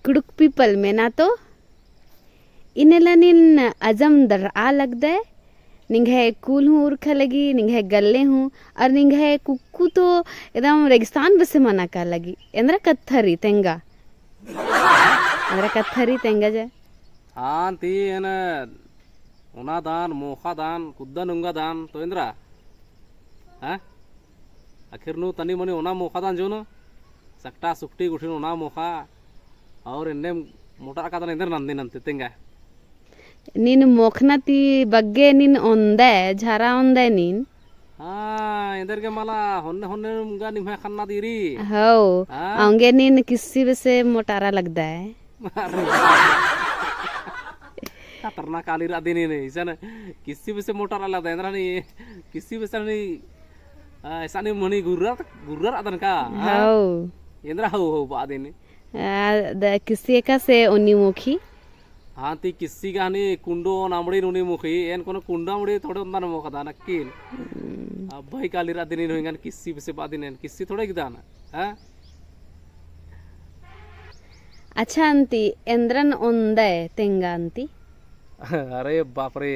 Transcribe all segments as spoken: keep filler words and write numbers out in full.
कुँड़ुख़ people मेना तो। इन्नेला नीन अजम दड़रआ लगदय, निंग्है कुल हूँ उरखा लगी, निंग्है गल्ले हूँ, और निंग्है कुक्कु तो एकदम रेगिस्तान बेसे मना का लगी। एन्दरा कत्था रई तेंगा। एन्दरा कत्था रई तेंगा जा। हाँ, ती एन ओना दान, मोख़ा दान, कुद्दा नुंगा दान, तो एन्दरा? हाँ? आखिर नू तनी मनी ओना मोख़ा दान जो नू? सकटा सुकटी गुट्ठिन ओना मोख़ा, और एन्ने मोटारआ कादन एन्देर नन्दी नन्ते तेंगा। नीन मोख़ना ती बग्गे नीन ओन्दय, झरा ओन्दय नीन। हाँ, एन्देर गे मला होन्ने होन्ने गा निम्है ख़न्ना दीरी। हौ, हाँ? औंगे नीन किस्सी बेसे मोटारआ लगदय। अरे, खतरनाक आली रअदी नीन, इसन किस्सी बेसे मोटारआ लगदय, एन्दरा नी, किस्सी बेसे नी, आ, ऐसा नी मनी गुर्रा, गुर्रा रअदन का, हाँ? हौ। एन्दरा हौ, हौ, बअदी नी। आ, द किस्सी एकासे ओनी मोख़ी। हाँ, ती किस्सी गा हनी कुंडो अमड़िन ओनी मोख़ी, एन कोनो कुंडो अमड़ी थोड़े ओन्दन मोख़दन अक्किन। हम्म। अब्बा ही काली रअदी नीन हूँ एंगन किस्सी बेसे बअदी नीन, किस्सी थोड़े हिकदन, हाँ? अच्छा अन्ती, एन्दरन ओन्दय तेंगा अन्ती? अरे बाप रे,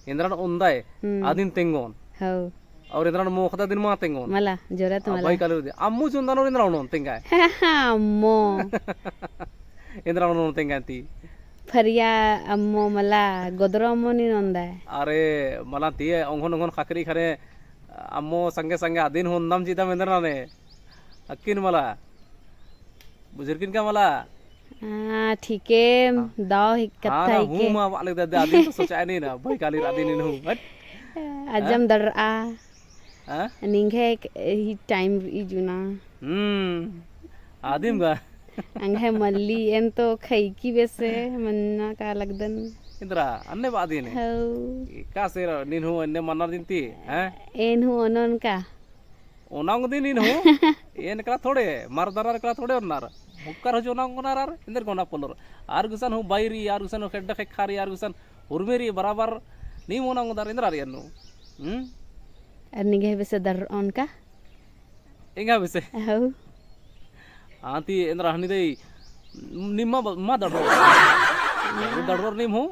एन्दरन ओन्दय, हम्म। अदिन तेंगोन। हौ। और एन्दरन मोख़दय अदिन मा तेंगोन। मला, जोरत मला। अब्बा ही काली रअदी। अम्मो चुन्दन और एन्दरन ओनोन तेंगय। अम्मो। एन्दरन ओनोन तेंगय ती। फरिया अम्मो मला, गोदरो अम्मो नीन ओन्दय। अरे, मला ती, ओंघोन ओंघोन ख़क्खरी ख़ने, अम्मो संगे संगे अदिन हूँ ओन्दम चिदम एन्दरन ने। अक्किन मला। बुझुरकिन का मला? हाँ, ठीके, हाँ। दव ही कत्था हाँ ना, ही हूँ के। मा बआ लगदय, अदिन तो सोचा नी ना, अब्बा ही काली रअदी नीन हूँ, हट। अजम हाँ? दड़रआ। हाँ? निंग्है ही time इजुना। हम्म, अदिम गा। एंग्है मल्ली, एन तो ख़इकी बेसे, मन्ना का लगदन। एन्दरा, अन्ने बअदी ने। हौ। एकासे नीन हूँ अन्ने मन्नर दिन्ती, हैं? एन हूँ ओनोन का। ओना ओंगदी नीन हूँ, एन एकला थोड़े, मर्दर एकला थोड़े ओन्नर। मुक्कर हूँ ओना ओंगनर आर, एन्देर गे ओना पोल्लोर। आर गुसन हूँ बाई रई, आर गुसन हूँ खेड्डा ख़ेक्खा रई, आर गुसन उर्मी रई बराबर, नीम ओना ओंगदर एन्दरा रई अन्नु। हम्म? अर निंग्है बेसे दड़रओन का? एंग्है बेसे? हौ। हाँ ती एन्दरा हनी दई, निम्मा ब-, मा दड़रओर। दड़रओर नीम हूँ।